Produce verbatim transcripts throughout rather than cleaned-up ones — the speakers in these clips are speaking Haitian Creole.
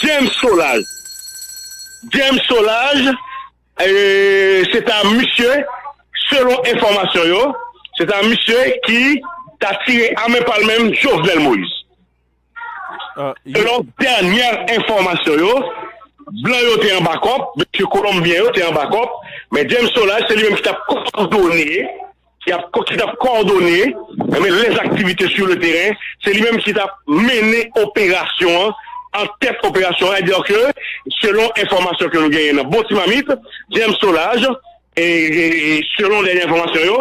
James Solages. James Solages, e, se ta misye, selon enfòmasyon yo, se ta misye ki ta tire a men pa l menm Jovenel Moïse. Selon dènyè enfòmasyon yo, blan yo te anba kòb, mesye kolonbyen yo te anba kòb, men James Solages, se li menm ki t ap kòdone, ki ap, ki t ap kòdone, men, les activités sur le terrain, se li menm ki t ap mennen operasyon an, an tèt operasyon an, sètadi ke, selon enfòmasyon ke nou genyen nan Bon Ti Mamit, James Solages, e, e, e selon dènyè enfòmasyon yo,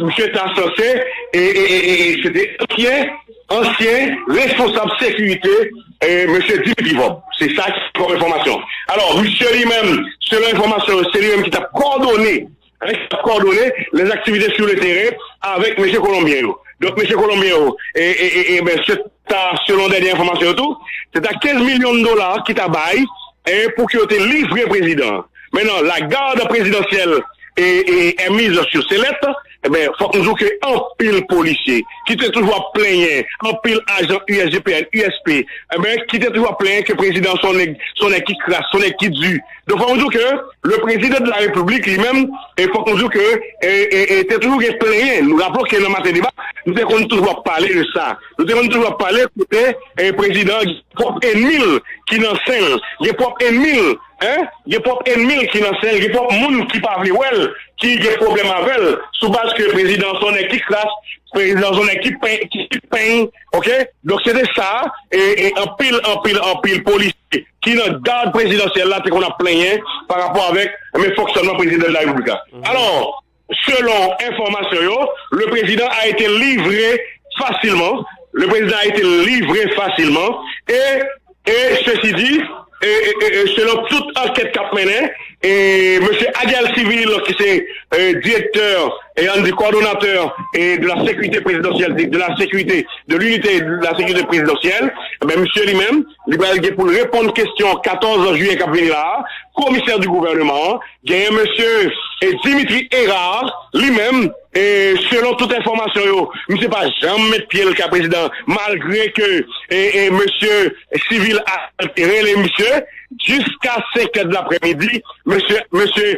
misye ta sanse, e, e, e, e, e se te ansyen, ansyen responsab sekirite, e, mesye Dimitri Vorbe. Se sa ki kòm enfòmasyon. Alò, misye li menm, selon enfòmasyon yo, se li menm ki t ap kòdone, hein, ki t ap kòdone les activités sur le terrain avèk mesye kolonbyen yo. Donk, mesye kolonbyen yo, e, e, e, e, ben, se ta, selon dènyè enfòmasyon yo tou, se ta kenz milyon dola ki ta bay, e, pou ke yo te livre prezidan an. Mentnan, la garde présidentielle est, est, est mise sur sellette, e ben, fòk nou di w ke anpil polisye ki te toujou ap plenyen, anpil ajan U S G P N, U S P, e ben, ki te toujou ap plenyen ke prezidan se yon nèg, se yon nèg ki kras, se yon nèg ki di. Donk, fòk nou di w ke le président de la République, li menm, e fòk nou di w ke, e, e, e, te toujou gen plenyen. Nou raple w ke nan Maten Deba, nou te konn toujou ap pale de sa. Nou te konn toujou ap pale kote, e, prezidan an gen pwòp ènmi l ki nan sen l, gen pwòp ènmi l, hein, gen pwòp ènmi l ki nan sen l, gen pwòp moun ki pa vle wè l, ki gen pwoblèm avè l, sou baz ke prezidan an se yon nèg ki kras, prezidan an se yon nèg ki peny, ki, ki peny, oke? Donk, se te sa, e, e anpil, anpil, anpil polisye ki nan gad prezidansyèl la te konn ap plenyen pa rapò avèk, men, fonksyònman prezidan de la repiblik la. Alò, selon enfòmasyon yo, le président a été livré facilement. Le président a été livré facilement. Et, et ceci dit, et, et, et, et selon tout ankèt k ap mennen, e mesye Adjel Civil, ki se, e, direktè, e ann di kòdonatè, e de la sécurité présidentielle, de la sécurité, de l'unité de la sécurité présidentielle, e ben, misye li menm, li pral gen pou l reponn kesyon katòz jiyè k ap vini la a, komisè di gouvènman an, genyen mesye, e, Dimitri Hérard, li menm, e, selon tout enfòmasyon yo, misye pa janm met pye l kay prezidan, malgre ke, e, e, mesye Civil a rele misye, jiska senk è de laprèmidi, mesye, mesye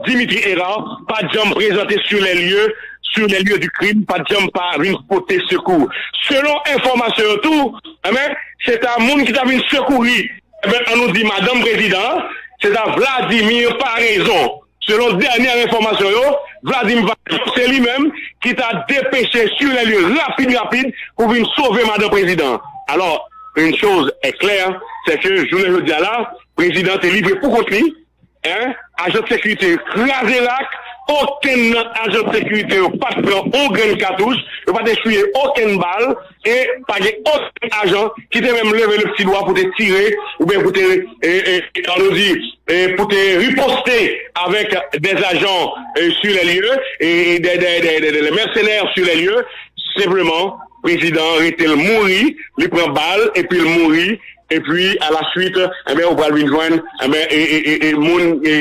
Dimitri Hérard pa t janm prezante sur les lieux, sur les lieux du crime, pa t janm pa vin pote sekou. Selon enfòmasyon yo tou, enben, se ta moun ki ta vin sekouri, enben, ann nou di madanm prezidan an, se ta Vladimir Paraison. Selon dènyè enfòmasyon yo, Vladimir Paraison, se li menm ki ta depeche sur les lieux rapid, rapid pou vin sove madanm prezidan an. Alors, une chose est claire, c'est que jounen jodi a la, prezidan an te livre pou kont li, en, ajan de sekirite kraze rak, okenn nan ajan de sekirite yo pa t pran on grenn katouch, yo pa t eswiye okenn bal, e pa gen okenn ajan ki te menm leve le pti dwa pou te tire, oubyen pou te, e, e, ann nou di, e, pou te riposte avèk des agents, e, sur les lieux, e, e, des, des, des, des, des mercenaires sur les lieux. Senpleman, prezidan an rete l mouri, li pran bal, epi l mouri, epi a la suite, enben, ou pral vin jwenn, enben, e, e, e, e moun, e,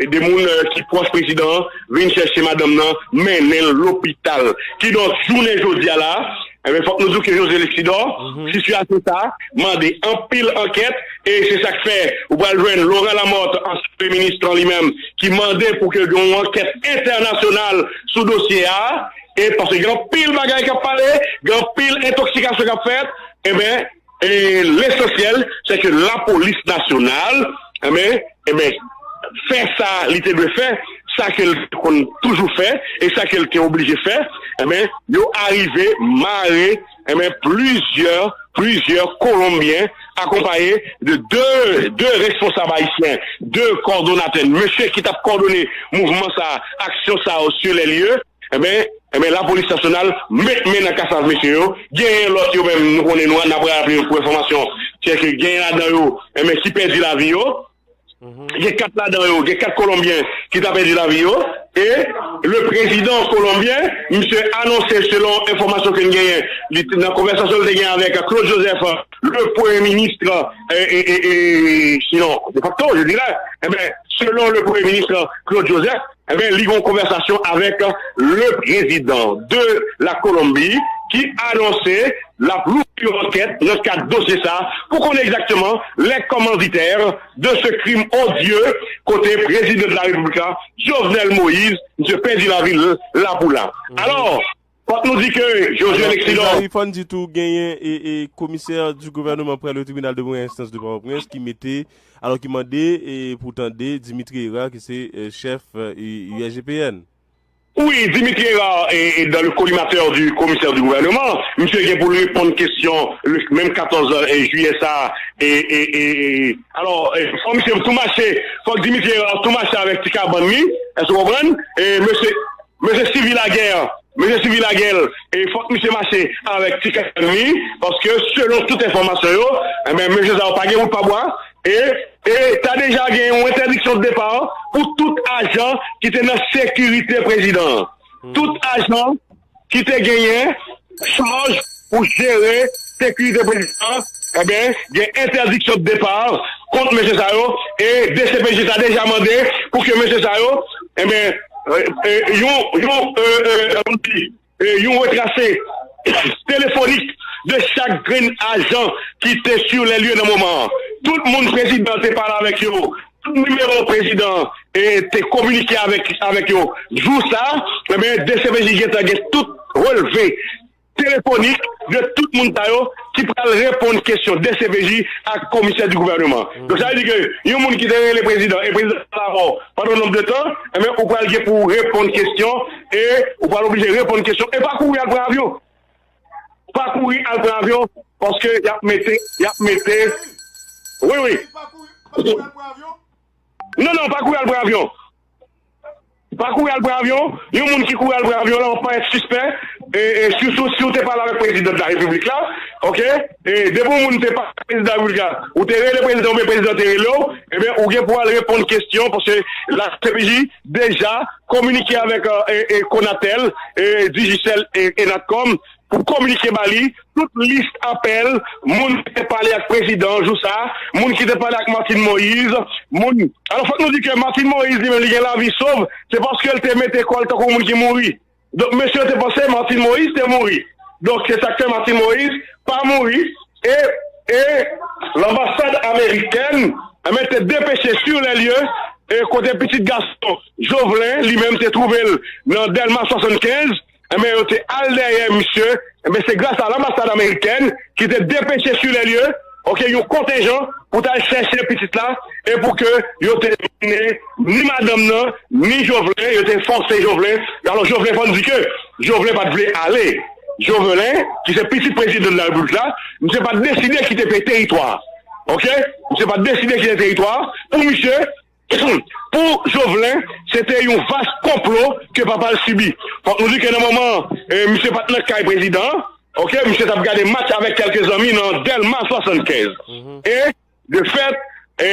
e de moun, e, ki pwòch prezidan an vin chèche madanm nan, mennen l lopital. Kidonk, jounen jodi a la, enben, fòk nou di w ke José Lexidor, sitiyasyon sa a mande anpil ankèt, e se sa k fè ou pral jwenn Laurent Lamothe, ansyen premye minis lan li menm, ki mande pou ke gen yon ankèt entènasyonal sou dosye a, e paske gen anpil bagay k ap pale, gen anpil entoksikasyon k ap fèt, enben, e lesansyèl, se ke lapolis nasyonal, enben, enben, fè sa li te dwe fè, sa ke l te konn toujou fè, e sa ke l te oblije fè, enben, yo arive mare, enben, plizyè, plizyè Kolonbyen, akonpaye de de, de responsab ayisyen, de kòdonatè, mesye ki t ap kòdone mouvman sa a, aksyon sa yo, sur les lieux, enben, enben, lapolis nasyonal met men nan kasav mesye yo. Genyen lòt yo menm, nou konnen nou, n ap raple yo pou enfòmasyon, se ke genyen ladan yo, enben, ki pèdi lavi yo. Gen kat ladan yo, gen kat Kolonbyen ki ta pèdi lavi yo. E le prezidan kolonbyen, misye anonse, selon enfòmasyon ke n genyen, li te, nan konvèsasyon li te genyen avèk Claude Joseph, le premye minis, e, e, e, e, sinon, de facto, je dirais, enben, selon le premye minis Claude Joseph, enben, li gen yon konvèsasyon avèk le prezidan de la Kolonbi, ki anonse l ap louvri yon ankèt nan kad dosye sa a pou konnen egzakteman les commanditaires de ce crime odieux kote prezidan de la repiblik la, Jovenel Moïse, misye pèdi lavi l la pou la. Alò, fòk nou di ke Josué Lexidor. Fò n di tou genyen e, e komisè di gouvènman prè le tribunal de première instance de Port-au-Prince ki mete, alò ki mande e pou tande Dimitri Hérard ki se e, chèf e, U S G P N. Oui, Dimitri Hérard est, est dans le collimateur du commissaire du gouvernement. Misye gen pou l reponn kesyon le menm katòz jiyè sa. E, e, e, e, alò, e, fò misye tou mache, fò Dimitri Hérard tou mache avèk ti kabann li. Èske w konprann? E mesye, mesye Sylvie Laguerre, mesye Sylvie Laguerre, e fòk misye mache avèk ti kabann li, paske selon tout enfòmasyon yo, e ben, mesye sa yo pa gen wout pa bwa. E, e ta deja gen yon entèdiksyon de depa pou tout ajan ki te nan sekirite prezidan an. Tout ajan ki te genyen chaj pou jere sekirite prezidan an, ebyen, gen entèdiksyon de depa kont mesye sa yo. E D C P J ta deja mande pou ke mesye sa yo, ebyen, e, e, yon, yon, e, e, e, yon retrase telefonik de chak grenn ajan ki te sur les lieux nan moman an. Tout moun prezidan te pale avèk yo, tout nimewo prezidan e te kominike avèk, avèk yo. Jou sa, ebyen, D C P J gentan gen tout relve telefonik de tout moun sa yo ki pral reponn kesyon D C P J ak komisè di gouvènman. Donk, sa vle di ke yon moun ki te rele prezidan, e prezidan pa la mò pandan yon nonb de tan, ebyen, ou pral gen pou reponn kesyon, e ou pral oblije reponn kesyon, e pa kouri al pran avyon. Pa kouri al pran avyon, paske y ap mete, y ap mete, wi, wi. Non, non, pa kouri al pran avyon. Pa kouri al pran avyon. Yon moun ki kouri al pran avyon la, w ap parèt sispè. E, e, sitou si w te pale avèk prezidan de la repiblik la, oke? E depi yon moun te pale avèk prezidan de la repiblik la, ou te rele prezidan oubyen prezidan te rele w, ebyen, ou gen pou al reponn kesyon, paske la C P J deja kominike avèk, e, e, Conatel, e, Digicel e, e Natcom, pou kominike ba li tout lis apèl moun ki te pale ak prezidan an jou sa a, moun ki te pale ak Martine Moïse, moun. Alò, fòk nou di ke Martine Moïse, li menm, li gen lavi sov, se paske l te mete kò l tankou moun ki mouri. Donk, mesye yo te panse Martine Moïse te mouri. Donk, se sa k fè Martine Moïse pa mouri. E, e lanbasad amerikèn, ebyen, te depeche sur les lieux, e kote pitit gason Jovelin, li menm, te twouve l nan Dèlma swasannkenz. Ebyen, yo te al dèyè misye. Ebyen, se gras a lanbasad amerikèn ki te depeche sur les lieux, oke, yon kontenjan pou t al chèche pitit la, e pou ke yo te mennen ni madanm nan, ni Jovelin, yo te fòse Jovelin. Alò, Jovelin, fò n di ke Jovelin pa t vle ale. Jovelin, ki se pitit prezidan de la repiblik la, misye pa t deside kite peyi teritwa a. Oke? Misye pa t deside kite teritwa a. Pou misye, pou Jovelin, se te yon vas konplo ke papa l sibi. Fòk nou di ke nan moman, e, misye pa t nan kay prezidan an, oke, misye t ap gade match avèk kèlke zanmi nan Dèlma swasannkenz. E, de fèt, e,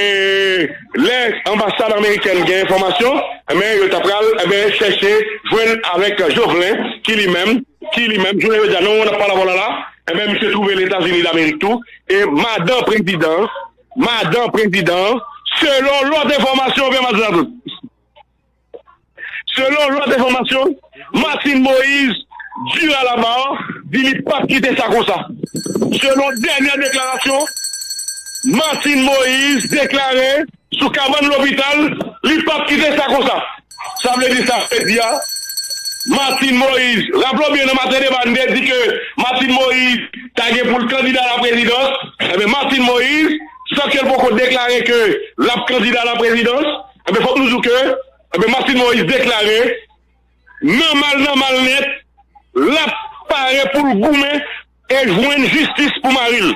lè anbasad amerikèn gen enfòmasyon, ebyen, yo ta pral, ebyen, chèche jwenn avèk Jovelin, ki li menm, ki li menm, jounen jodi a, nan moman n ap pale avè w la la, ebyen, misye twouve l Etazini Damerik tou, e madan prezidan, madan prezidan, selon lòt enfòmasyon, oubyen madan tout. Selon lòt enfòmasyon, Martine Moïse, Durand-Labarre, di li p ap kite sa konsa. Selon dènyè deklarasyon, Martine Moïse deklare sou kabann lopital, li p ap kite sa konsa. Sa vle di sa, vle di a, Martine Moïse, raple w byen nan maten deba, n te di ke Martine Moïse ta gen pou l kandida a la prezidans. Ebyen, Martine Moïse, san ke l poko deklare ke l ap kandida a la prezidans, ebyen, fòk nou di w ke, ebyen, Martine Moïse deklare, nan mal, nan mal nèt, l ap pare pou l goumen e jwenn jistis pou mari l.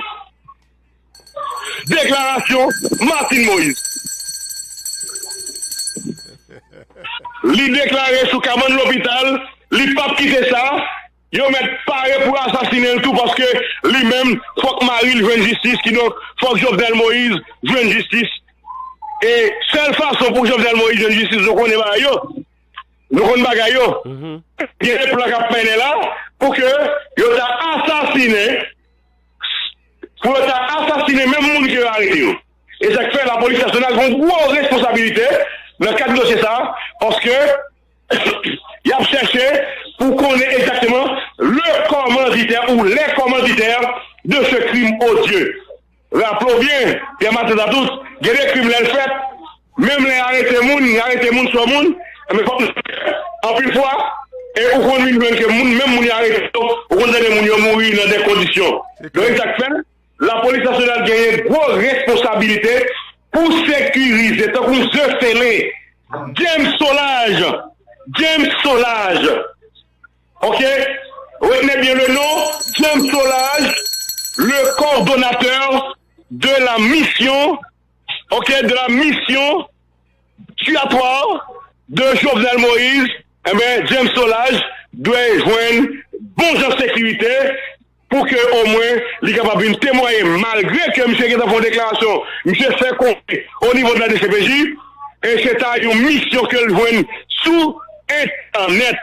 Deklarasyon Martine Moïse. Li deklare sou kabann lopital, li p ap kite sa. Yo mèt pare pou asasinen l tou, paske li menm, fòk mari l jwenn jistis, kidonk, fòk Jovenel Moïse jwenn jistis. E sèl fason pou Jovenel Moïse jwenn jistis, nou konnen bagay yo. Nou konn bagay yo. Gen de plan k ap mennen la pou ke yo ta asasinen, pou yo ta asasinen menm moun ke yo arete yo. E sa k fè lapolis nasyonal gen yon gwo responsabilite nan kad dosye sa a, paske y ap chèche pou konnen egzakteman le kòmanditè ou les commanditaires de ce crime odieux. Raple w byen, Pierre Martin Satout, gen de krim lè l fèt, menm lè y arete moun, y arete moun sou moun, men fòk anpil fwa, e ou konn vin jwenn ke moun, menm moun y arete yo, ou konn tande moun yo mouri nan de kondisyon. Donk, e sa k fè, Lapolis Nasyonal genyen gwo responsabilite pou sekirize, tankou ze sele, James Solages, James Solages, ok, retenez bien le nom, James Solages, le coordonnateur de la mission, ok, de la mission tuatoire de Jovenel Moïse, eh ben, James Solages dwe jwenn bon jan sekirite pou ke omwen li kapab vin temwaye, malgre ke misye gentan fè yon deklarasyon, misye fè konnen o nivo de la D C P J, e se ta yon misyon ke l jwenn sou entènèt.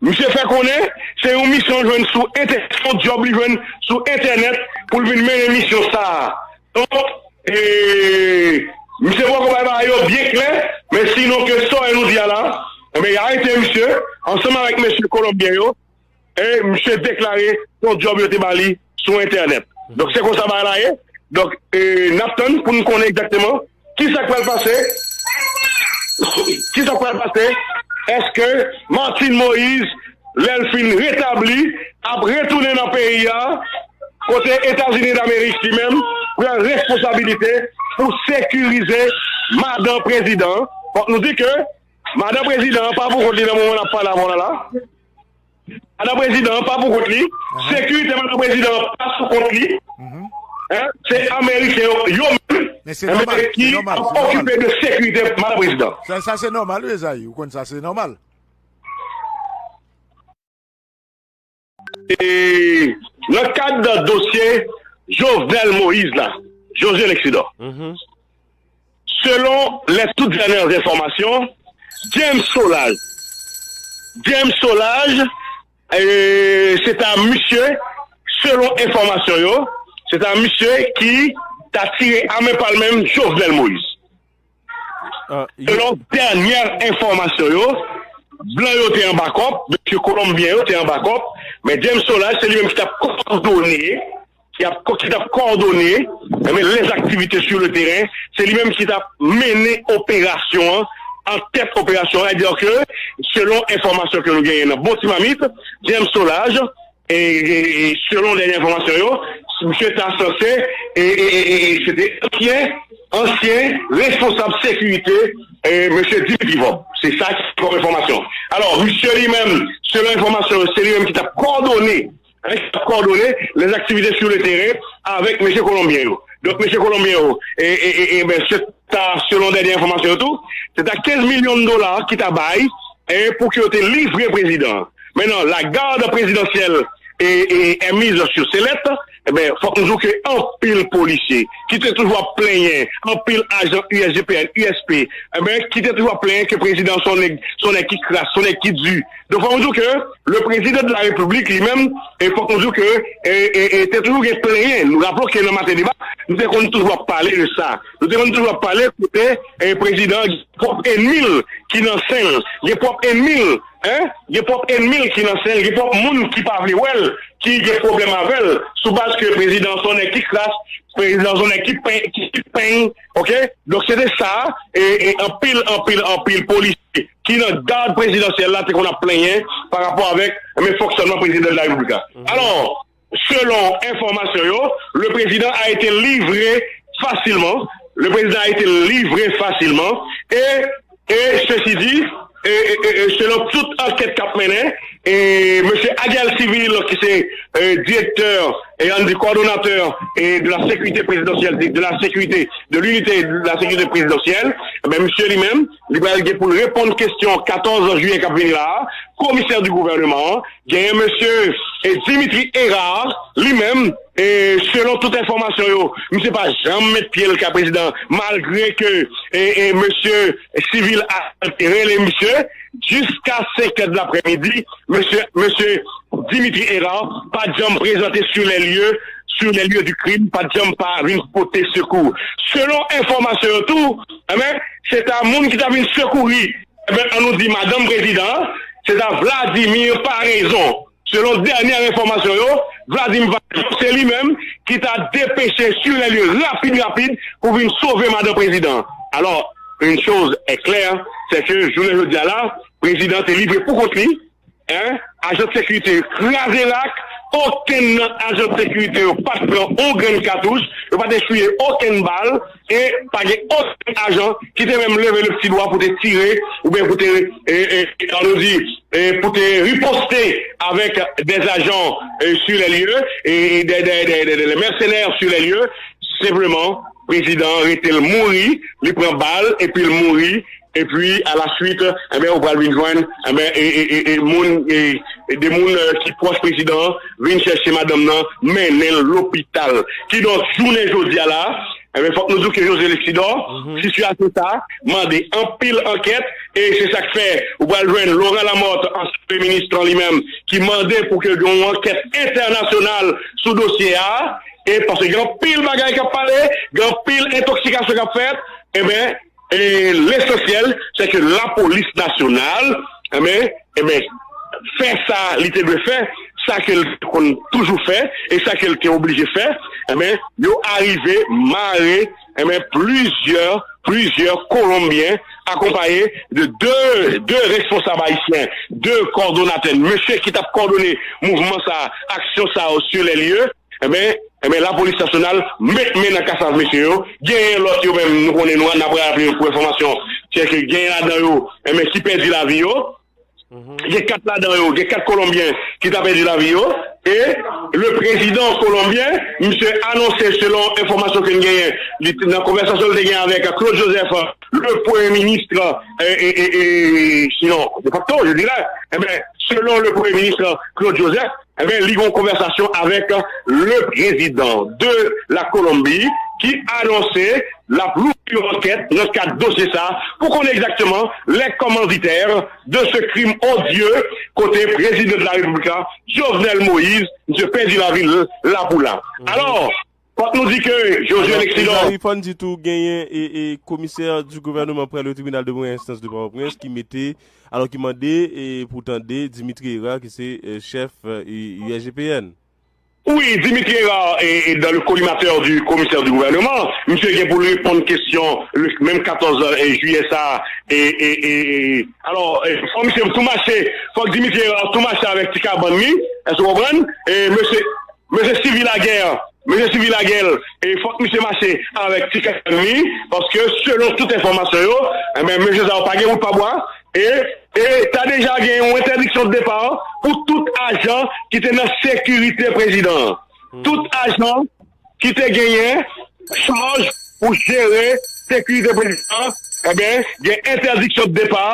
Misye fè konnen se yon misyon l jwenn sou entè, se yon djòb li jwenn sou entènèt pou l vin mennen misyon sa a. Donk, e, misye poko bay bagay yo byen klè, men sinon ke sa w wè nou di a la, enben, y arete misye ansanm avèk mesye kolonbyen yo, e misye deklare se yon djòb yo te ba li sou entènèt. Donk, se konsa bagay la ye. Donk, e, n ap tann pou n konnen egzakteman ki sa k pral pase. Ki sa k pral pase? Èske Martine Moïse, lè l fin retabli, ap retounen nan peyi a, kote Etazini Damerik li menm pran responsabilite pou sekirize madan prezidan an? Fòk nou di ke madan prezidan an pa pou kont li nan moman n ap pale avè w la la. Madan prezidan an pa pou kont li. Sekirite madan prezidan an pa sou kont li. Hein? Se Ameriken yo, yo menm, men se nòmal, ki ap okipe de sekirite madan prezidan. Sa, sa se nòmal, wi, Ezayi. Ou konn sa, se nòmal. E nan kad dosye Jovenel Moïse la, José Lexidor, selon les toutes dernières informations, James Solages, James Solages, e, se ta misye, selon enfòmasyon yo, se ta misye ki ta tire ame pa l menm Jovenel Moïse. Selon dènyè enfòmasyon yo, blan yo te anba kòb, mesye kolonbyen yo te anba kòb, men James Solages se li menm ki t ap kowòdone, ki ap, ki t ap kowòdone, enben, les activités sur le terrain, se li menm ki t ap mennen operasyon an, an tèt operasyon an, sètadi ke, selon enfòmasyon ke nou genyen nan Bon Ti Mamit, James Solages, e, e, e selon dènyè enfòmasyon yo, misye ta sanse, e, e, e, e, e, se te ansyen, ansyen responsab sekirite, e, mesye Dimitri Vorbe. Se sa ki kòm enfòmasyon. Alò, misye li menm, selon enfòmasyon yo, se li menm ki t ap kowòdone, hein, ki t ap kowòdone les activités sur le terrain avèk mesye kolonbyen yo. Donk, mesye kolonbyen yo, e, e, e, e, ben, se ta, selon dènyè enfòmasyon yo tou, se ta kenz milyon dola ki ta bay, e, pou ke yo te livre prezidan an. Maintenant, la garde présidentielle est, est, est mise sur select. Enben, fòk nou di ke anpil polisye ki te toujou ap plenyen, anpil ajan U S G P N, U S P, enben, ki te toujou ap plenyen ke prezidan se yon nèg, se yon nèg ki kras, se yon nèg ki di. Donk, fòk nou di ke le président de la République, li menm, e fòk nou di ke, e, e, e, te toujou gen plenyen. Nou raple ke nan Maten Deba, nou te konn toujou ap pale de sa. Nou te konn toujou ap pale kote, e, prezidan an gen pwòp ènmi l ki nan sen l. Gen pwòp ènmi l, hein? Gen pwòp ènmi l ki nan sen l. Gen pwòp moun ki pa vle wè l, ki gen pwoblèm avè l, sou baz ke prezidan an se yon nèg ki kras, prezidan an se yon nèg ki pen, ki, ki peny, ok? Donk, se te sa, e, e anpil, anpil, anpil polisye ki nan gad prezidansyèl la te konn ap plenyen pa rapò avèk, men, fonksyònman prezidan de la repiblik la. Alò, selon enfòmasyon yo, le président a été livré facilement. Le président a été livré facilement. Et, et ceci dit, et, et, et, et selon tout ankèt k ap mennen, e mesye Aguel Civil, ki se, e, direktè, e, ann di kowòdonatè, e, de la sécurité présidentielle, de, de la sécurité, de l'unité de la sécurité présidentielle, ben, misye li menm, li pral gen pou l reponn kesyon katòz jiyè k ap vini la a, komisè di gouvènman an, genyen mesye, e, Dimitri Hérard, li menm, e, selon tout enfòmasyon yo, misye pa janm met pye l kay prezidan, malgre ke, e, e, mesye Civil a rele misye, jiska senk è de laprèmidi, mesye, mesye Dimitri Hérard pa t janm prezante sur les lieux, sur les lieux du crime, pa t janm pa vin pote sekou. Selon enfòmasyon yo tou, enben, se ta moun ki ta vin sekouri, enben, ann nou di madanm prezidan an, se ta Vladimir Paraison. Selon dènyè enfòmasyon yo, Vladimir Paraison, se li menm ki ta depeche sur les lieux rapid, rapid pou vin sove madan prezidan. Alors, une chose est claire, c'est que jounen jodi a la, prezidan te livre pou kont li, hein, ajan de sekirite yo kraze rak, okenn nan ajan de sekirite yo pa t pran on grenn katouch, yo pa t eswiye okenn bal, e pa gen okenn ajan ki te menm leve le pti dwa pou te tire, oubyen pou te, e, e, e, nou di, e, pou te riposte avec des agents, e, sur les lieux, e des, des, des, des, des mercenaires sur les lieux. Senpleman, prezidan an rete l mouri, li pran bal, epi l mouri, epi a la suite, enben, ou pral vin jwenn, enben, e, e, e, e moun, e, e de moun, e, ki pwòch prezidan an vin chèche madanm nan, mennen l lopital. Kidonk, jounen jodi a la, enben, fòk nou di ke José Lexidor, sitiyasyon sa a mande anpil ankèt, e se sa k fè ou pral jwenn Laurent Lamothe, ansyen premye minis lan li menm, ki mande pou ke gen yon ankèt entènasyonal sou dosye a, e paske gen anpil bagay k ap pale, gen anpil entoksikasyon k ap fèt, enben, e lesansyèl, se ke lapolis nasyonal, enben, enben, fè sa li te dwe fè, sa ke l te konn toujou fè, e sa ke l te oblije fè, enben, yo arive mare, enben, plizyè, plizyè Kolonbyen, akonpaye de de, de responsab ayisyen, de kòdonatè, mesye ki t ap kòdone mouvman sa, aksyon sa yo sur les lieux, enben, enben, lapolis nasyonal met men nan kasaj mesye yo. Genyen lòt yo menm, nou konnen nou, n ap raple pou enfòmasyon, se ke genyen ladan yo, enben, ki pèdi lavi yo. Gen kat ladan yo, gen kat Kolonbyen ki ta pèdi lavi yo. E le prezidan kolonbyen, misye anonse, selon enfòmasyon ke n genyen, li, nan konvèsasyon li te genyen avèk Claude Joseph, le premye minis, e, e, e, e, sinon, de facto, je dirais, enben, selon le premye minis Claude Joseph, enben, li gen yon konvèsasyon avèk le président de la Colombie ki anonse l ap louvri yon ankèt nan kad dosye sa a pou konnen egzakteman les commanditaires de ce crime odieux kote prezidan de la repiblik la, Jovenel Moïse, misye pèdi lavi l la pou la. Alò, fòk nou di ke Josué Lexidor. Fò n di tou genyen e, e komisè du gouvèneman prè le tribinal de première instance de Pòtoprens ki mete, alò ki mande e pou tande Dimitri Hérard ki se e, chèf e, U S G P N. Wi, Dimitri Hérard est, est dans le collimateur du commissaire du gouvernement. Misye gen pou l reponn kesyon le menm katòz jiyè sa. E, e, e, e, alò, e, fò misye tou mache, fòk Dimitri Hérard tou mache avèk ti kabann li. Èske w konprann? E mesye, mesye Sylvie Laguerre, mesye Sylvie Laguerre, e fòk misye mache avèk ti kabann li, paske selon tout enfòmasyon yo, enben, mesye sa yo pa gen wout pa bwa. E, e ta deja gen yon entèdiksyon de depa pou tout ajan ki te nan sekirite prezidan an. Tout ajan ki te genyen chaj pou jere sekirite prezidan an, enben, gen entèdiksyon de depa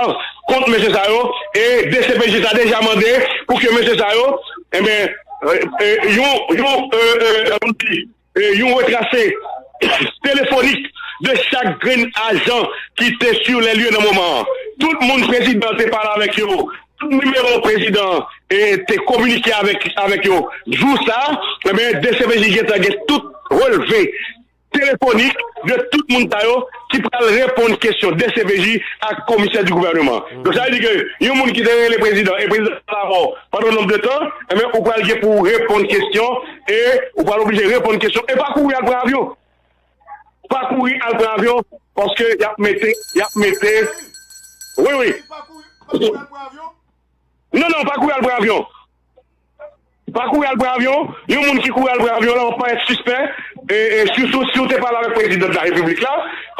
kont mesye sa yo, e D C P J ta deja mande pou ke mesye sa yo, enben, e, e, yon, yon, e, e, e, yon retrase telefonik de chak grenn ajan ki te sur les lieux nan moman an. Tout moun prezidan te pale avèk yo, tout nimewo prezidan e te kominike avèk, avèk yo. Jou sa, enben, D C P J gentan gen tout relve telefonik de tout moun sa yo ki pral reponn kesyon D C P J ak komisè di gouvèneman. Donk, sa vle di ke yon moun ki te rele prezidan, e prezidan pa la mò pandan yon nonb de tan, enben, ou pral gen pou reponn kesyon, e ou pral oblije reponn kesyon, e pa kouri al pran avyon. Pa kouri al pran avyon, paske y ap mete, y ap mete, wi, wi. Non, non, pa kouri al pran avyon. Pa kouri al pran avyon. Yon moun ki kouri al pran avyon la, w ap parèt sispè. E, e, sitou si w te pale avèk prezidan de la repiblik la,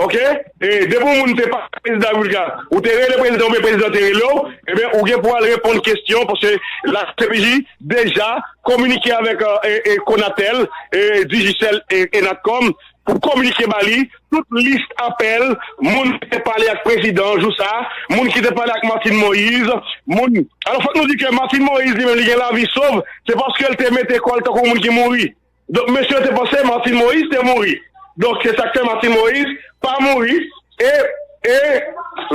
oke? E depi yon moun te pale avèk prezidan de la repiblik la, ou te rele prezidan oubyen prezidan te rele w, ebyen, ou gen pou al reponn kesyon, paske la C P J deja kominike avèk, e, e, Conatel, e, Digicel, e, e Natcom, pou kominike ba li tout lis apèl moun ki te pale ak prezidan an jou sa, moun ki te pale ak Martine Moïse, moun. Alò, fòk nou di ke Martine Moïse, li menm, li gen lavi sov, se paske l te mete kò l tankou moun ki mouri. Donk, mesye yo te panse Martine Moïse te mouri. Donk, se sa k fè Martine Moïse pa mouri. E, e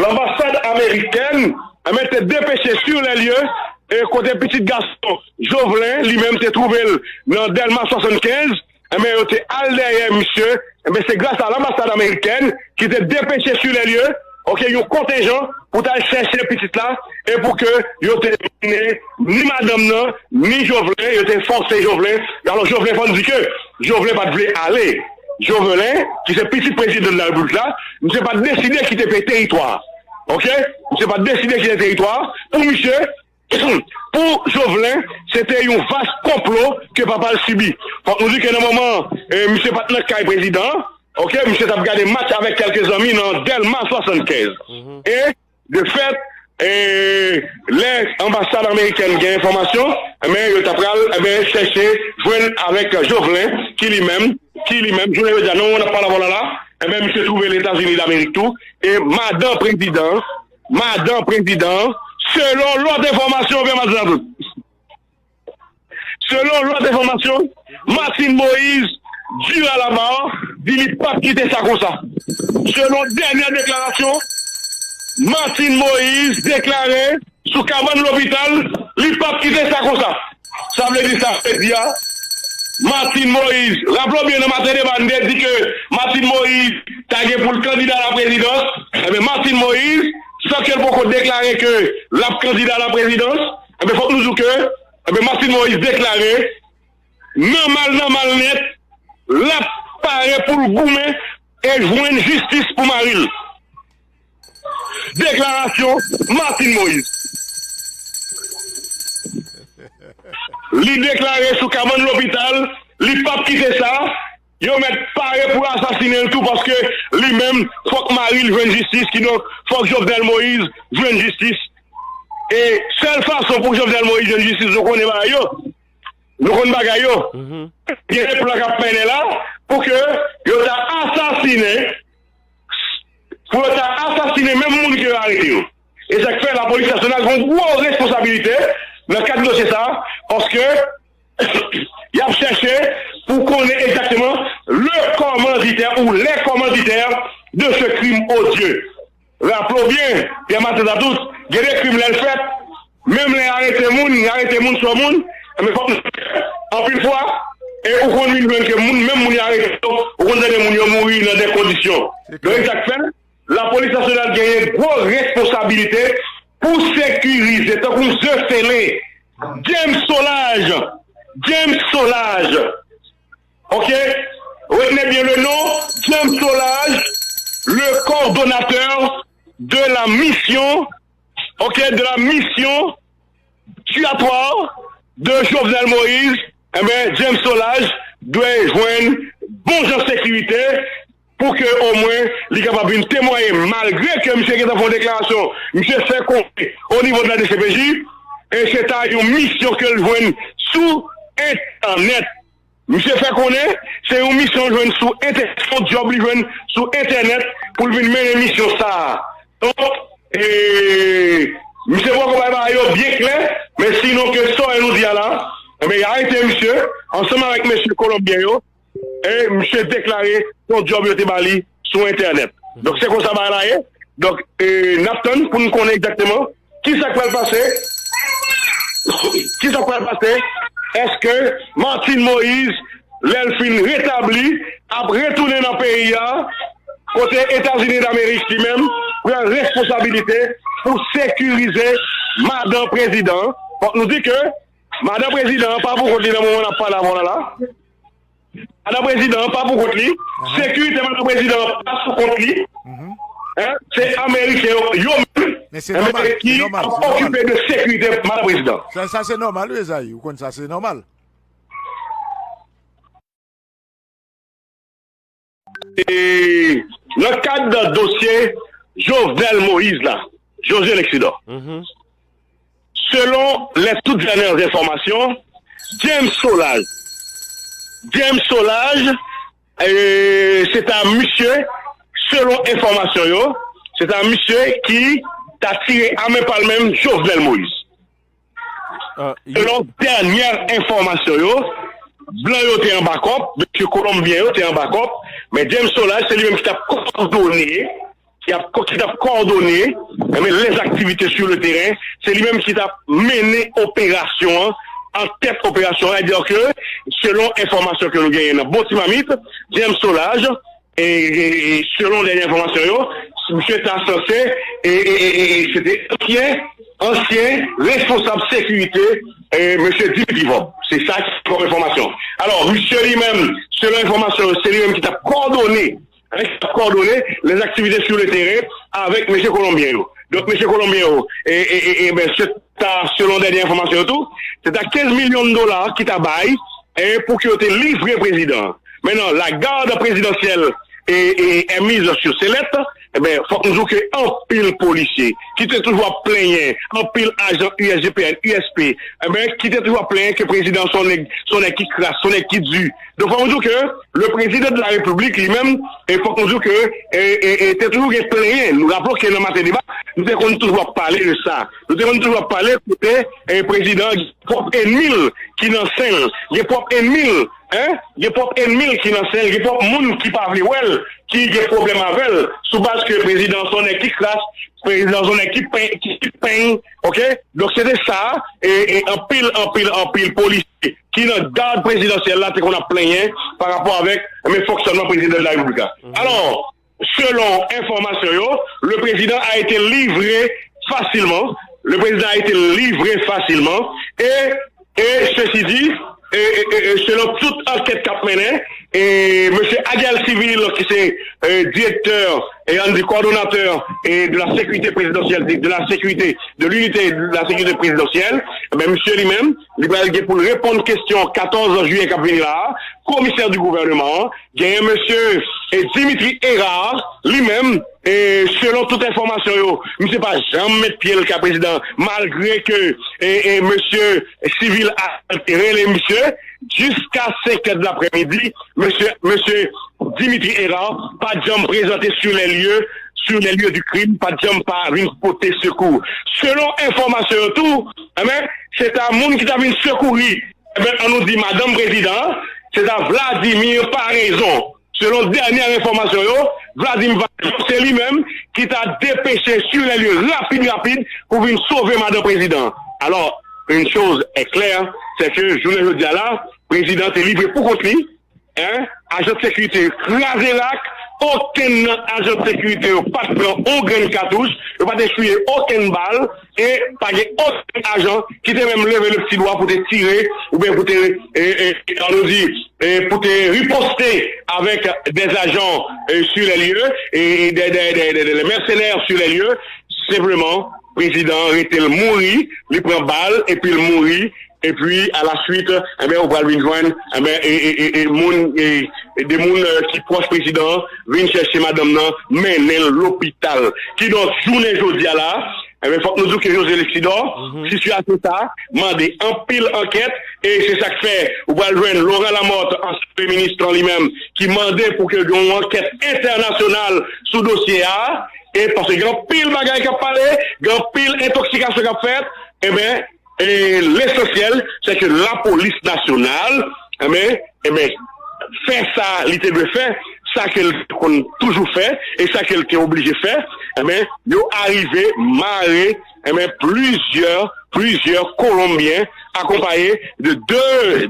lanbasad amerikèn, enben, te depeche sur les lieux, e kote pitit gason Jovelin, li menm, te twouve l nan Dèlma swasannkenz, enben, yo te al dèyè misye. Enben, se gras a lanbasad amerikèn ki te depeche sur les lieux, ok, yon kontenjan pou t al chèche pitit la, e pou ke yo te mennen ni madanm nan, ni Jovelin, yo te fòse Jovelin. Alò, Jovelin, fò n di ke Jovelin pa t vle ale. Jovelin, ki se pitit prezidan de la repiblik la, misye pa t deside kite peyi teritwa a. Ok? Misye pa t deside kite teritwa a. Pou misye, pou Jovelin, se te yon vas konplo ke papa l sibi. Fòk nou di ke nan moman, eh, misye pa t nan kay prezidan an, ok, misye t ap gade match avèk kèlke zanmi nan Dèlma swasannkenz. E, de fèt, eh, lè anbasad amerikèn gen enfòmasyon, enben, yo ta pral, enben, chèche jwenn avèk Jovelin, ki li menm, ki li menm, jounen jodi a, nan moman n ap pale avè w la la, enben, misye twouve Letazini Damerik tou, e madan prezidan, madan prezidan, selon lòt enfòmasyon, oubyen madan tout. Selon lòt enfòmasyon, Martine Moïse, Durand-Labarre, di li p ap kite sa konsa. Selon dènyè deklarasyon, Martine Moïse deklare sou kabann lopital, li p ap kite sa konsa. Sa vle di sa, vle di a, Martine Moïse, raple w byen nan maten deba, n te di ke Martine Moïse ta gen pou l kandida a la prezidans. Ebyen, Martine Moïse, san ke l poko deklare ke l ap kandida a la prezidans, ebyen, fòk nou di w ke, ebyen, Martine Moïse deklare, nòmal, nòmal nèt, l ap pare pou l goumen e jwenn jistis pou mari l. Deklarasyon Martine Moïse. Li deklare sou kabann lopital, li p ap kite sa. Yo mèt pare pou asasinen l tou, paske li menm, fòk mari l jwenn jistis, kidonk, fòk Jovenel Moïse jwenn jistis. E sèl fason pou Jovenel Moïse jwenn jistis, nou konnen bagay yo. Nou konn bagay yo. Gen de plan k ap mennen la pou ke yo ta asasinen, pou yo ta asasinen menm moun ke yo arete yo. E sa k fè lapolis nasyonal gen yon gwo responsabilite nan kad dosye sa a, paske y ap chèche pou konnen egzakteman le kòmanditè ou les commanditaires de ce crime odieux. Raple w byen, Pierre Martin Tatout, gen de krim lè l fèt, menm lè y arete moun, y arete moun sou moun, men fòk anpil fwa, e ou konn vin jwenn ke moun, menm moun y arete yo, ou konn tande moun yo mouri nan de kondisyon. Donk, e sa k fè, lapolis nasyonal genyen gwo responsabilite pou sekirize, tankou ze sele, James Solages, James Solages, ok, retenez bien le nom, James Solages, le coordonnateur de la mission, ok, de la mission tuatoire de Jovenel Moïse, eh bien, James Solages dwe jwenn bon jan sekirite pou ke omwen li kapab vin temwaye, malgre ke misye gentan fè yon deklarasyon, misye fè konnen o nivo de la D C P J, e se ta yon misyon ke l jwenn sou entènèt. Misye fè konnen se yon misyon l jwenn sou entè-, se yon djòb li jwenn sou entènèt pou l vin mennen misyon sa a. Donk, e, misye poko bay bagay yo byen klè, men sinon ke sa w wè nou di a la, enben, y arete misye ansanm avèk mesye kolonbyen yo, e misye deklare se yon djòb yo te ba li sou entènèt. Donk, se konsa bagay la ye. Donk, e, n ap tann pou n konnen egzakteman kisa k pral pase? Kisa k pral pase? Èske Martine Moïse, lè l fin retabli, ap retounen nan peyi a, kote Etazini Damerik li menm pran responsabilite pou sekirize madan prezidan an? Fòk nou di ke madan prezidan an pa pou kont li nan moman n ap pale avè w la la. Madan prezidan an pa pou kont li. Sekirite madan prezidan an pa sou kont li. Hein? Se Ameriken yo, yo menm, men se nòmal, ki ap okipe de sekirite madan prezidan. Sa, sa se nòmal, wi, Ezayi. Ou konn sa, se nòmal. E nan kad dosye Jovenel Moïse la, José Lexidor, selon les toutes dernières informations, James Solages, James Solages, e, se ta misye, selon enfòmasyon yo, se ta misye ki ta tire a men pa l menm Jovenel Moïse. Selon dènyè enfòmasyon yo, blan yo te an bakòp, mesye kolonbyen yo te an bakòp, men James Solages, se li menm ki t ap kowòdone, ki ap, ki t ap kowòdone, enben, les activités sur le terrain, se li menm ki t ap mennen operasyon an, an tèt operasyon an, sètadi ke, selon enfòmasyon ke nou genyen nan bon ti mamit, James Solages, e, e, e selon dènyè enfòmasyon yo, Misye ta sanse, e, e, e, e, e, se te ansyen, ansyen responsab sekirite, e, mesye Dimitri Vorbe. Se sa ki kòm enfòmasyon. Alò, misye li menm, selon enfòmasyon yo, se li menm ki t ap kòdone, hein, ki t ap kòdone les activités sur le terrain avèk mesye Kolonbyen yo. Donk, mesye Kolonbyen yo, e, e, e, e, ben, se ta, selon dènye enfòmasyon yo tou, se ta kenz milyon dola ki ta bay, e, pou ke yo te livre prezidan an. Mentnan, la garde présidentielle e, e, est mise sur select, enben, fòk nou di w ke anpil polisye ki te toujou ap plenyen, anpil ajan U S G P N, U S P, enben, ki te toujou ap plenyen ke prezidan se yon nèg, se yon nèg ki kras, se yon nèg ki di. Donk, fòk nou di w ke le président de la République, li menm, e fòk nou di w ke, e, e, e, te toujou gen plenyen. Nou raple w ke nan Maten Deba, nou te konn toujou ap pale de sa. Nou te konn toujou ap pale kote, e, prezidan an gen pwòp ènmi l ki nan sen l, gen pwòp ènmi l, hein, gen pwòp ènmi l ki nan sen l, gen pwòp moun ki pa vle wè l, ki gen pwoblèm avè l, sou baz ke prezidan an se yon nèg ki kras, prezidan an se yon nèg ki pen, ki, ki peny, oke? Donk, se te sa, e, e anpil, anpil, anpil polisye ki nan gad prezidansyèl la te konn ap plenyen pa rapò avèk, men, fonksyònman prezidan de la Repiblik la. Alò, selon enfòmasyon yo, le président a été livré facilement. Le président a été livré facilement. Et, et ceci dit, et, et, et, et selon tout ankèt k ap mennen, e mesye Aguel Civil, ki se, e, direktè, e ann di kòdonatè, e de la sécurité présidentielle, de la sécurité, de l'unité de la sécurité présidentielle, men misye li menm, li pral gen pou l reponn kesyon katòz jiyè k ap vini la a, komisè di gouvènman an, genyen mesye, e, Dimitri Hérard, li menm, e, selon tout enfòmasyon yo, misye pa janm met pye l kay prezidan, malgre ke, e, e, mesye Civil a rele misye, jiska senk è de laprèmidi, mesye, mesye Dimitri Hérard pa t janm prezante sur les lieux, sur les lieux du crime, pa t janm pa vin pote sekou. Selon enfòmasyon yo tou, enben, se ta moun ki ta vin sekouri, enben, ann nou di madanm prezidan an, se ta Vladimir Paraison. Selon dènye enfòmasyon yo, Vladimir Paraison, se li menm ki ta depeche sur les lieux rapid, rapid pou vin sove madanm prezidan an. Alò, une chose est claire, c'est que jounen jodi a la, prezidan an te livre pou kont li, en, ajan de sekirite yo kraze rak, okenn nan ajan de sekirite yo pa t pran on grenn katouch, yo pa t eswiye okenn bal, e pa gen okenn ajan ki te menm leve le pti dwa pou te tire, oubyen pou te, e, e, ann nou di, e, pou te riposte avèk des agents, e, sur les lieux, e, e, des, des, des, des, des mercenaires sur les lieux. Senpleman, prezidan an rete l mouri, li pran bal, epi l mouri, epi, alaswit, enben, ou pral vin jwenn, enben, e, e, e, e, moun, e, e, de moun, e, ki pwòch prezidan an vin chèche madanm nan, mennen l lopital. Kidonk, jounen jodi a la, enben, fòk nou di w ke José Lexidor, sitiyasyon sa a mande anpil ankèt, e se sa k fè ou pral jwenn Laurent Lamothe, ansyen premye minis lan li menm, ki mande pou ke gen yon ankèt entènasyonal sou dosye a, e paske gen anpil bagay k ap pale, gen anpil entoksikasyon k ap fèt, enben, e lesansyèl, se ke lapolis nasyonal, enben, enben, fè sa li te dwe fè, sa ke l te konn toujou fè, e sa ke l te oblije fè, enben, yo arive mare, enben, plizyè, plizyè Kolonbyen, akonpaye de de,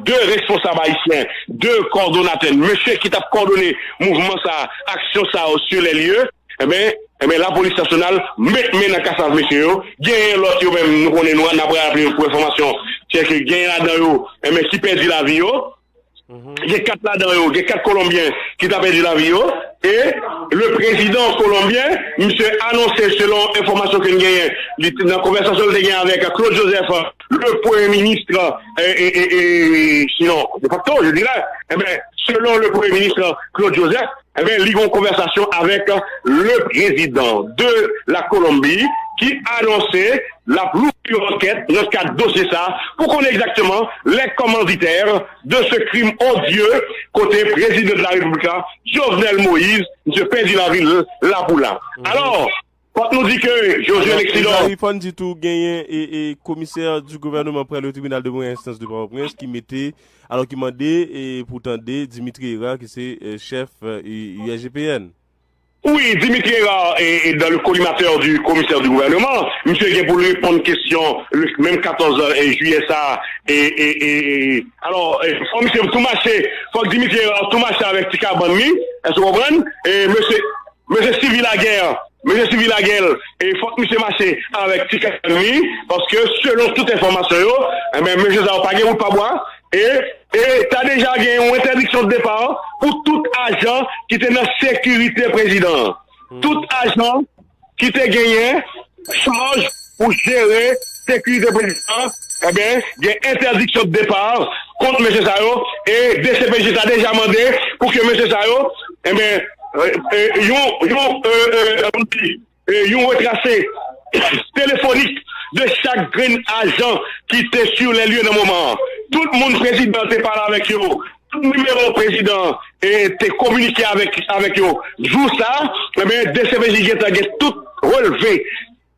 de responsab ayisyen, de kòdonatè, mesye ki t ap kòdone mouvman sa, aksyon sa yo sur les lieux, enben, enben, lapolis nasyonal met men nan kasav mesye yo. Genyen lòt yo menm, nou konnen, nou, n ap raple nou pou enfòmasyon, se ke genyen ladan yo, enben, ki pèdi lavi yo. Gen kat ladan yo, gen kat Kolonbyen ki ta pèdi lavi yo. E le président colombien, misye anonse, selon enfòmasyon ke n genyen, li te, nan konvèsasyon li te genyen avèk Claude Joseph, le premye minis, e, e, e, e, sinon, de facto, je dirais, enben, selon le premye minis Claude Joseph, enben, li gen yon konvèsasyon avèk le président de la Colombie ki anonse l ap louvri yon ankèt nan kad dosye sa a pou konnen egzakteman les commanditaires de ce crime odieux kote prezidan de la Repiblik la, Jovenel Moïse, misye pèdi lavi l la pou la. Alò, fòk nou di ke Josué Lexidor. Fò n di tou genyen e, e komisè di gouvènman prè le tribunal de première instance de Pòtoprens ki mete, alò ki mande e pou tande Dimitri Hérard ki se e, chèf e, U S G P N. Wi, Dimitri Hérard e, e dans le collimateur du commissaire du gouvernement, misye gen pou l reponn kesyon le menm katòz jiyè sa a. E, e, e, e, alò, e, fò misye tou mache, fòk Dimitri Hérard tou mache avèk ti kabann li, èske w konprann? E mesye, mesye Sylvie Laguerre, mesye Sylvie Laguel, e fòk misye mache avèk ti kazèn li, paske selon tout enfòmasyon yo, enben, mesye sa yo pa gen wout pa bwa, e, e ta deja gen yon entèdiksyon de depa pou tout ajan ki te nan sekirite prezidan an. Tout ajan ki te genyen chaj pou jere sekirite prezidan an, enben, gen entèdiksyon de depa kont mesye sa yo, e D C P J ta deja mande pou ke mesye sa yo, enben, e, e, yon, yon, e, e, e, yon retrase telefonik de chak grenn ajan ki te sur les lieux nan moman an. Tout moun prezidan te pale avèk yo, tout nimewo prezidan e te kominike avèk, avèk yo. Jou sa, enben, D C P J gentan gen tout relve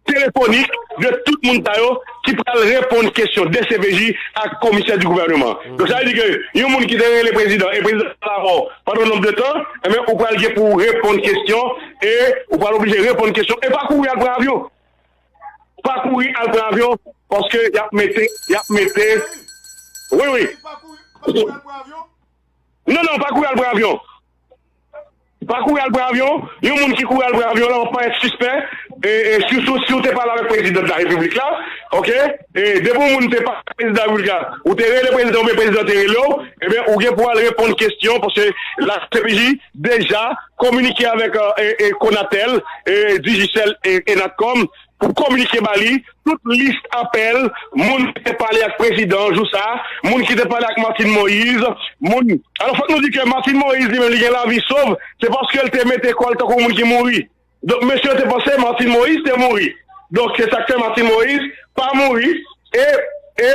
telefonik de tout moun sa yo ki pral reponn kesyon D C P J ak komisè di gouvènman. Donk, sa vle di ke yon moun ki te rele prezidan, e prezidan pa la mò pandan yon nonb de tan, enben, ou pral gen pou reponn kesyon, e ou pral oblije reponn kesyon, e pa kouri al pran avyon. Pa kouri al pran avyon, paske y ap mete, y ap mete, wi, wi. Non, non, pa kouri al pran avyon. Pa kouri al pran avyon. Yon moun ki kouri al pran avyon la, w ap parèt sispè. E, e, sitou si w te pale avèk prezidan de la repiblik la, oke? E depi yon moun te pale ak prezidan de la repiblik la, ou te rele prezidan oubyen prezidan te rele w, ebyen, ou gen pou al reponn kesyon, paske la C P J deja kominike avèk, e, e, Konatel, e, Digicel, e, e Natcom, pou kominike ba li tout lis apèl moun ki te pale ak prezidan jou sa, moun ki te pale ak Martine Moïse, moun. Alò, fòk nou di ke Martine Moïse, li menm, li gen lavi sov, se paske l te mete kò l tankou moun ki mouri. Donk, mesye yo te panse Martine Moïse te mouri. Donk, se sa k fè Martine Moïse pa mouri. E, e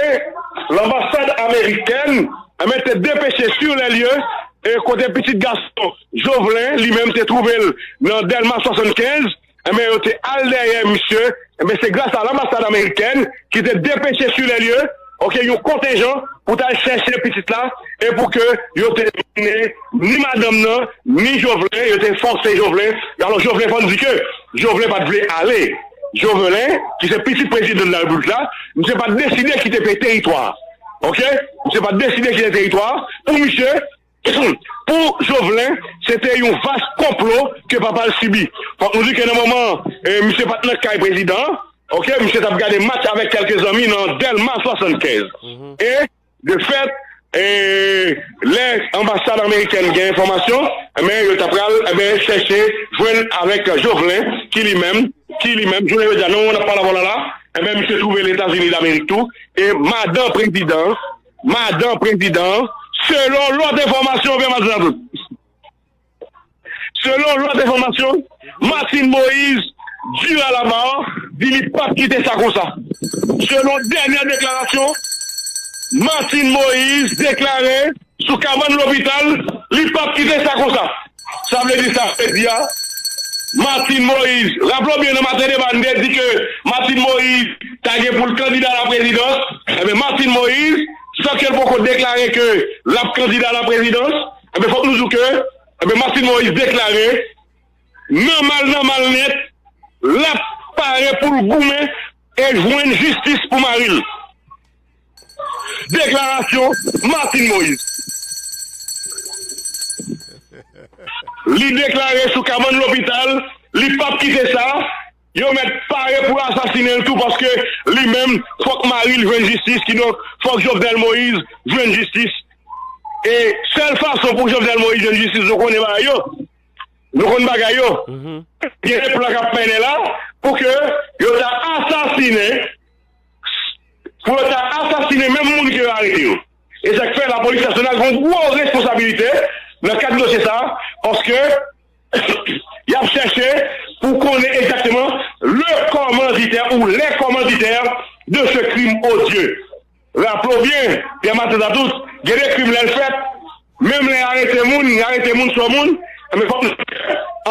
lanbasad amerikèn, enben, te depeche sur les lieux, e kote pitit gason Jovelin, li menm, te twouve l nan Dèlma swasannkenz, enben, yo te al dèyè misye. Enben, se gras a lanbasad amerikèn ki te depeche sur les lieux, oke, yon kontenjan pou t al chèche pitit la, e pou ke yo te mennen ni madanm nan, ni Jovelin, yo te fòse Jovelin. Alò, Jovelin, fò n di ke Jovelin pa t vle ale. Jovelin, ki se pitit prezidan de la repiblik la, misye pa t deside kite pe-, teritwa a. Oke? Misye pa t deside kite teritwa a. Pou misye, pou Jovelin, se te yon vas konplo ke papa l sibi. Fòk nou di ke nan moman an, e, misye pa t nan kay prezidan an. Oke, misye t ap gade match avèk kèlke zanmi nan Dèlma swasannkenz. E, de fèt, e, lè anbasad amerikèn gen enfòmasyon, enben, yo ta pral, enben, chèche jwenn avèk Jovelin, ki li menm, ki li menm, jounen jodi a, nan moman n ap pale avè w la la, enben, misye twouve l Etazini Damerik tou, e madan prezidan, madan prezidan, selon lòt enfòmasyon, oubyen madanm tout. Selon lòt enfòmasyon, Martine Moïse, dure à la barre, di li p ap kite sa konsa. Selon dènyè deklarasyon, Martine Moïse deklare sou kabann lopital, li p ap kite sa konsa. Sa vle di, sa vle di a, Martine Moïse, raple w byen, nan maten deba, n te di ke Martine Moïse ta gen pou l kandida a la prezidans. Enben, Martine Moïse, san ke l poko deklare ke l ap kandida a la prezidans, enben, fòk nou di w ke, enben, Martine Moïse deklare, nan mal, nan mal nèt, l ap pare pou l goumen e jwenn jistis pou mari l. Deklarasyon Martine Moïse. Li deklare sou kabann lopital, li p ap kite sa. Yo mèt pare pou asasinen l tou, paske li menm, fòk mari l jwenn jistis, kidonk, fòk Jovenel Moïse jwenn jistis. E sèl fason pou Jovenel Moïse jwenn jistis, nou konnen bagay yo. Nou konn bagay yo. Gen plan k ap mennen la pou ke yo ta asasinen, pou yo ta asasinen menm moun ke yo arete yo. E sa k fè lapolis nasyonal gen yon gwo responsabilite nan kad dosye sa a, paske y ap chèche pou konnen egzakteman le commanditaire ou les commanditaires de ce crime odieux. Raple w byen, Pierre Martin Tatout, gen de krim lè l fèt, menm lè y arete moun, y arete moun sou moun, men fòk nou,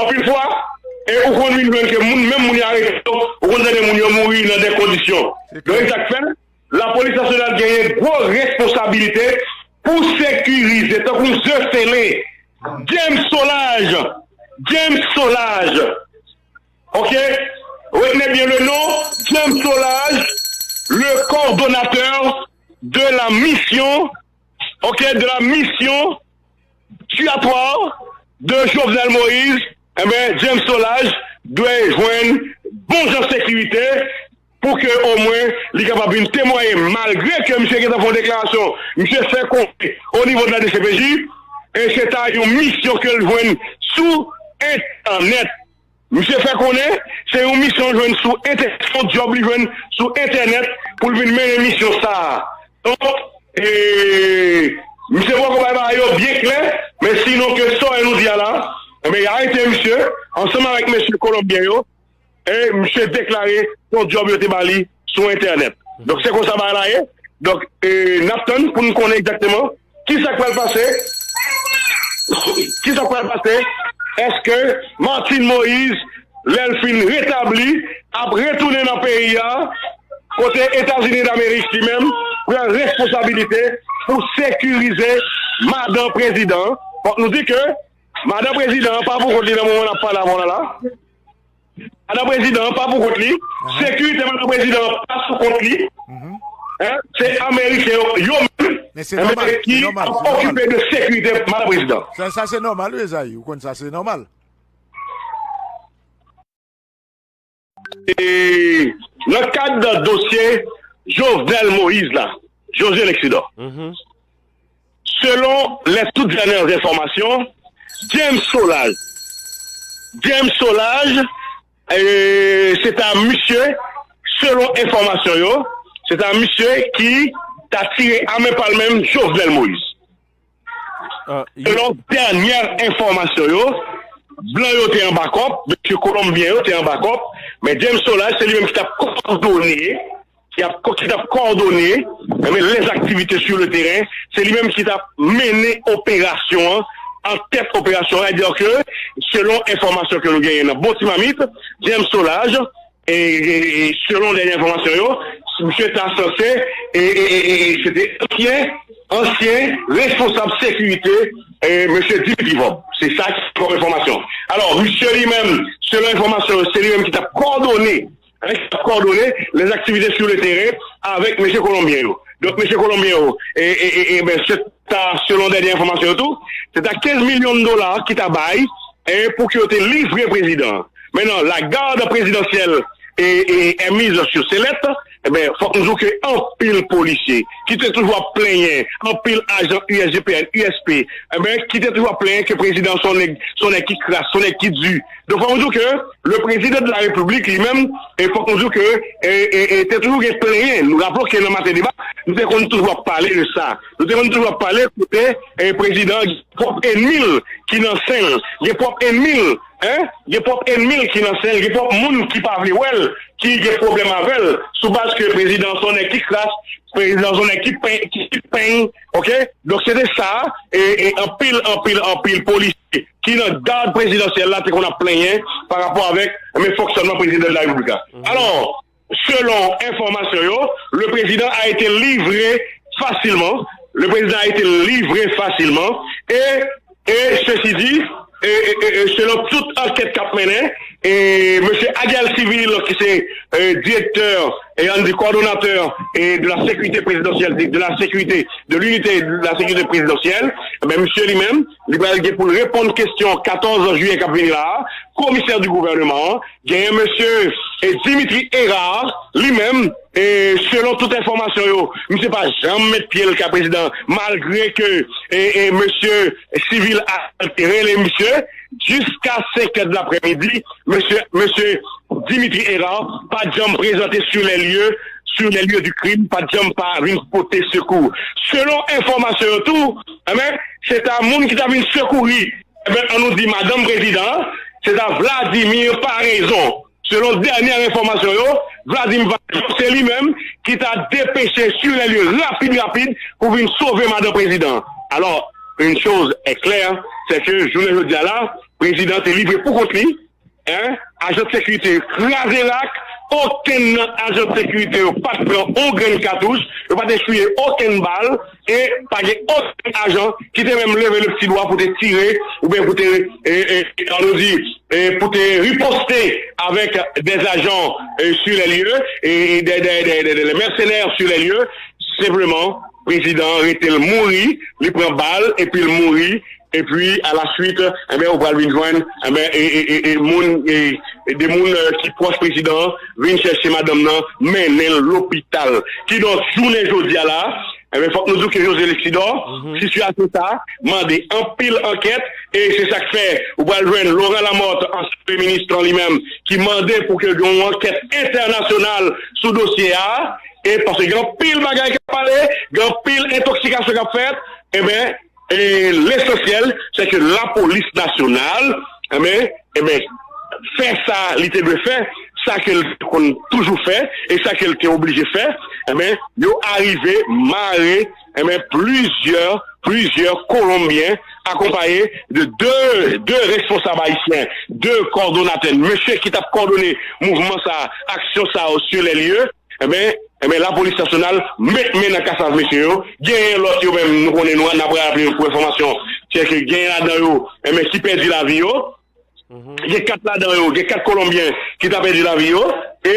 anpil fwa, e ou konn vin jwenn ke moun, menm moun y arete yo, ou konn tande moun yo mouri nan de kondisyon. Donk, e sa k fè, lapolis nasyonal genyen gwo responsabilite pou sekirize, tankou ze sele, James Solages, James Solages, ok, retenez bien le nom, James Solages, le coordonnateur de la mission, ok, de la mission tuatoire de Jovenel Moïse, enben, James Solages, dwe jwenn bon jan sekirite pou ke omwen li kapab vin temwaye, malgre ke misye gentan fè yon deklarasyon, misye fè konnen o nivo de la D C P J, e se ta yon misyon ke l jwenn sou entènèt. Misye fè konnen se yon misyon l jwenn sou entènèt, se yon djòb li jwenn sou entènèt pou l vin mennen misyon sa a. Donk, e, misye poko bay bagay yo byen klè, men sinon ke sa nou di a la, enben, y arete misye ansanm avèk mesye kolonbyen yo, e misye deklare se yon djòb yo te ba li sou entènèt. Donk, se konsa bagay la ye. Donk, e, n ap tann pou n konnen egzakteman ki sa k pral pase. Ki sa k pral pase? Èske Martine Moïse, lè l fin retabli, ap retounen nan peyi a, kote Etazini Damerik li menm pran responsabilite pou sekirize madan prezidan an? Fòk nou di ke madan prezidan an pa pou kont li nan moman n ap pale avè w la la. Madan prezidan an pa pou kont li. Sekirite madan prezidan an pa sou kont li. Hein? Se Ameriken yo, yo menm, men se nòmal, ki ap okipe de sekirite madan prezidan. Sa, sa se nòmal, wi, Ezayi. Ou konn sa, se nòmal. E nan kad dosye Jovenel Moïse la, José Lexidor, selon les toutes dernières informations, James Solages, James Solages, e, se ta misye, selon enfòmasyon yo, se ta misye ki ta tire a men pa l menm Jovenel Moïse. Selon dènyè enfòmasyon yo, blan yo te anba kòb, mesye kolonbyen yo te anba kòb, men James Solages se li menm ki t ap kòdone, ki ap, ki t ap kòdone, enben, les activités sur le terrain, se li menm ki t ap mennen operasyon an, an tèt operasyon an, sètadi ke, selon enfòmasyon ke nou genyen nan bon ti mamit, James Solages, e, e, e selon dènyè enfòmasyon yo, misye ta sanse, e, e, e, e, e se te ansyen, ansyen responsab sekirite, e, mesye Dimitri Vorbe. Se sa ki kòm enfòmasyon. Alò, misye li menm, selon enfòmasyon yo, se li menm ki t ap kòdone, hein, ki t ap kòdone les activités sur le terrain avèk mesye kolonbyen yo. Donk, mesye kolonbyen yo, e, e, e, e, ben, se ta, selon dènyè enfòmasyon yo tou, se ta kenz milyon dola ki ta bay, e, pou ke yo te livre prezidan an. Maintenant, la garde présidentielle est, est, est mise sur select. Enben, fòk nou di w ke anpil polisye ki te toujou ap plenyen, anpil ajan U S G P N, U S P, enben, ki te toujou ap plenyen ke prezidan se yon nèg, se yon nèg ki kras, se yon nèg ki di. Donk, fòk nou di w ke le président de la République li menm, e fòk nou di w ke, e, e, e, te toujou gen plenyen. Nou raple w ke nan Maten Deba, nou te konn toujou ap pale de sa. Nou te konn toujou ap pale kote, e, prezidan an gen pwòp ènmi l ki nan sen l, gen pwòp ènmi l, hein, gen pwòp ènmi l ki nan sen l, gen pwòp moun ki pa vle wè l, ki gen pwoblèm avè l, sou baz ke prezidan an se yon nèg ki kras, prezidan an se yon nèg ki pen, ki, ki peny, oke? Donk, se te sa, e, e anpil, anpil, anpil polisye ki nan gad prezidansyèl la te konn ap plenyen pa rapò avèk, men, fonksyònman prezidan de la repiblik la. Alò, selon enfòmasyon yo, le président a été livré facilement. Le président a été livré facilement. Et, et ceci dit, et, et, et, et selon tout ankèt k ap mennen, e mesye Aguel Civil, ki se, e, direktè, e ann di kòdonatè, e de la sécurité présidentielle, de, de la sécurité, de l'unité de la sécurité présidentielle, enben, misye li menm, li pral gen pou l reponn kesyon katòz jiyè k ap vini la a, komisè di gouvènman an, genyen mesye, e, Dimitri Hérard, li menm, e, selon tout enfòmasyon yo, misye pa janm met pye l kay prezidan, malgre ke, e, e, mesye Civil a rele misye, jiska senk è de laprèmidi, mesye, mesye Dimitri Hérard pa t janm prezante sur les lieux, sur les lieux du crime, pa t janm pa vin pote sekou. Selon enfòmasyon yo tou, enben, se ta moun ki ta vin sekouri, enben, ann nou di madanm prezidan an, se ta Vladimir Paraison. Selon dènyè enfòmasyon yo, Vladimir Paraison, se li menm ki ta depeche sur les lieux rapid, rapid pou vin sove madanm prezidan an. Alors, une chose est claire, c'est que jounen jodi a la, prezidan an te livre pou kont li, hein, ajan de sekirite kraze rak, okenn nan ajan de sekirite yo pa t pran on grenn katouch, yo pa t echwiye okenn bal, e pa gen okenn ajan ki te menm leve le pti dwa pou te tire, oubyen pou te, e, e, ann nou di, e, pou te riposte avèk des agents, e, sur les lieux, e, e, des, des, des, des, des mercenaires sur les lieux. Senpleman, prezidan an rete l mouri, li pran bal, epi l mouri, epi a la suite, enben, ou pral vin jwenn, enben, e, e, e, e, moun, e, de moun eh, ki pwòch prezidan an vin chèche madanm nan, mennen l lopital. Kidonk, jounen jodi a la, enben, fòk nou di w ke José Lexidor, sitiyasyon sa a mande anpil ankèt, e se sa k fè ou pral jwenn Laurent Lamothe, ansyen premye minis lan li menm, ki mande pou ke gen yon ankèt entènasyonal sou dosye a, e paske gen anpil bagay k ap pale, gen anpil entoksikasyon k ap fèt, enben, e lesansyèl, se ke lapolis nasyonal, enben, enben, fè sa li te dwe fè, sa ke l te konn toujou fè, e sa ke l te oblije fè, enben, yo arive mare, enben, plizyè, plizyè Kolonbyen akonpaye de de, de responsab ayisyen, de kòdonatè, mesye ki t ap kòdone mouvman sa, aksyon sa yo sur les lieux, enben, enben, lapolis nasyonal met men nan kasav mesye yo. Genyen lòt yo menm, nou konnen nou, n ap raple yo pou enfòmasyon, se ke genyen ladan yo, enben, ki pèdi lavi yo. Gen kat ladan yo, gen kat Kolonbyen ki ta pèdi lavi yo. E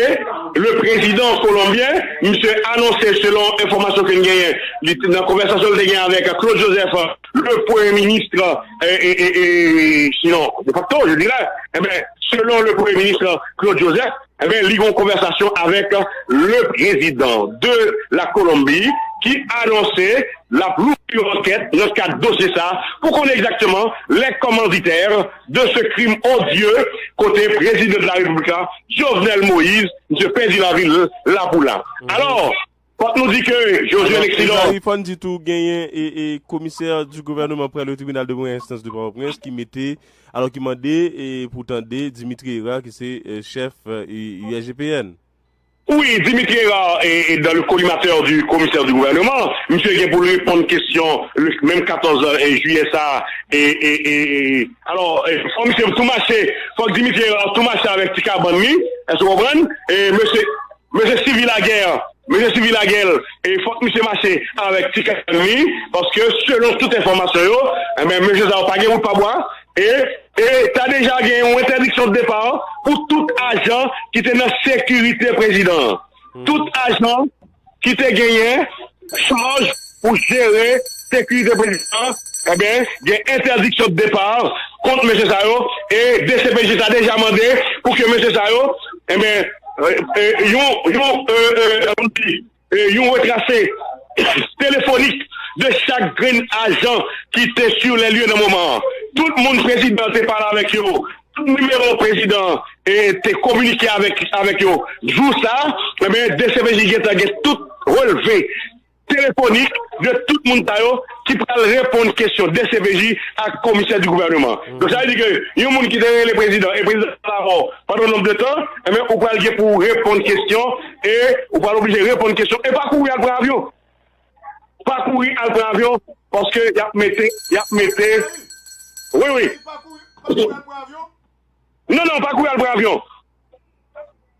le prezidan kolonbyen, misye anonse, selon enfòmasyon ke n genyen, li, nan konvèsasyon li te gen avèk Claude Joseph, le premye minis, e, e, e, e, sinon, de facto, je dirais, enben, selon le premye minis Claude Joseph, enben, li gen yon konvèsasyon avèk le président de la Colombie ki anonse l ap louvri yon ankèt nan kad dosye sa pou konnen egzakteman les commanditaires de ce crime odieux kote prezidan de la Repiblik la, Jovenel Moïse, misye pèdi lavi l la pou la. Alò, fòk nou di ke Josué Lexidor. Fò n di tou genyen e, e komisè di gouvènman prale o tribinal de premyè enstans de Pòtoprens ki mete, alò ki mande e, pou tande Dimitri Hérard ki se e, chèf e, U S G P N. Wi, Dimitri Hérard, e, e, dans le collimateur du commissaire du gouvernement, misye gen pou l reponn kesyon le menm katòz jiyè sa, e, e, e, e, alò, e, fò misye tou mache, fòk Dimitri Hérard tou mache avèk ti kabann li, èske w konprann? E, mesye, mesye Sylvie Laguerre, mesye Sylvie Laguerre, e fòk misye mache avèk ti kabann li, paske selon tout enfòmasyon yo, enben, mesye sa yo pa gen wout pa bwa, e, e ta deja gen yon entèdiksyon de depa pou tout ajan ki te nan sekirite prezidan an. Tout ajan ki te genyen chaj pou jere sekirite prezidan an, enben, gen entèdiksyon de depa kont mesye sa yo, e D C P J ta deja mande pou ke mesye sa yo, enben, e, e, yon, yon, e, e, e, yon retrase telefonik de chak grenn ajan ki te sur les lieux nan moman an. Tout moun prezidan te pale avèk yo, tout nimewo prezidan e, te kominike avèk, avèk yo. Jou sa, enben, D C P J gentan gen tout relve telefonik de tout moun sa yo ki pral reponn kesyon D C P J ak komisè di gouvènman. Donk, sa vle di ke yon moun ki te rele prezidan, e prezidan pa la avè w pandan yon nonb de tan, enben, ou pral gen pou w reponn kesyon, e ou pral oblije reponn kesyon, e pa kouri al pran avyon. Pa kouri al pran avyon, paske y ap mete, y ap mete. Wi, wi. Non, non, pa kouri al pran avyon.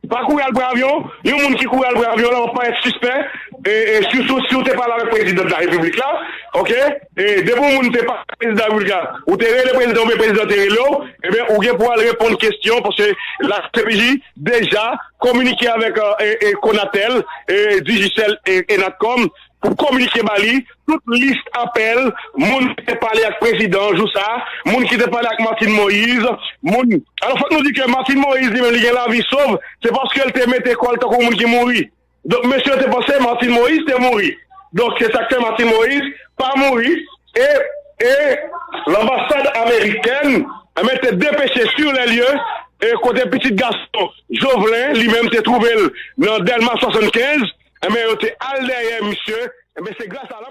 Pa kouri al pran avyon. Yon moun ki kouri al pran avyon la, w ap parèt sispè. E, e, sitou si w te pale avèk prezidan de la repiblik la, oke? E depi yon moun te pale avèk prezidan de la repiblik la, ou te rele prezidan oubyen prezidan te rele w, ebyen, ou gen pou al reponn kesyon, paske la C P J deja kominike avèk, e, e, Conatel, e, Digicel, e, e Natcom, pou kominike ba li tout lis apèl moun ki te pale ak prezidan an jou sa, moun ki te pale ak Martine Moïse, moun. Alò, fòk nou di ke Martine Moïse, li menm, li gen lavi sov, se paske l te mete kò l tankou moun ki mouri. Donk, mesye yo te panse Martine Moïse te mouri. Donk, se sa k fè Martine Moïse pa mouri. E, e lanbasad amerikèn, enben, te depeche sur les lieux, e kote pitit gason Jovelin, li menm, te twouve l nan Dèlma swasannkenz, enben, yo te al dèyè misye. Enben, se gras a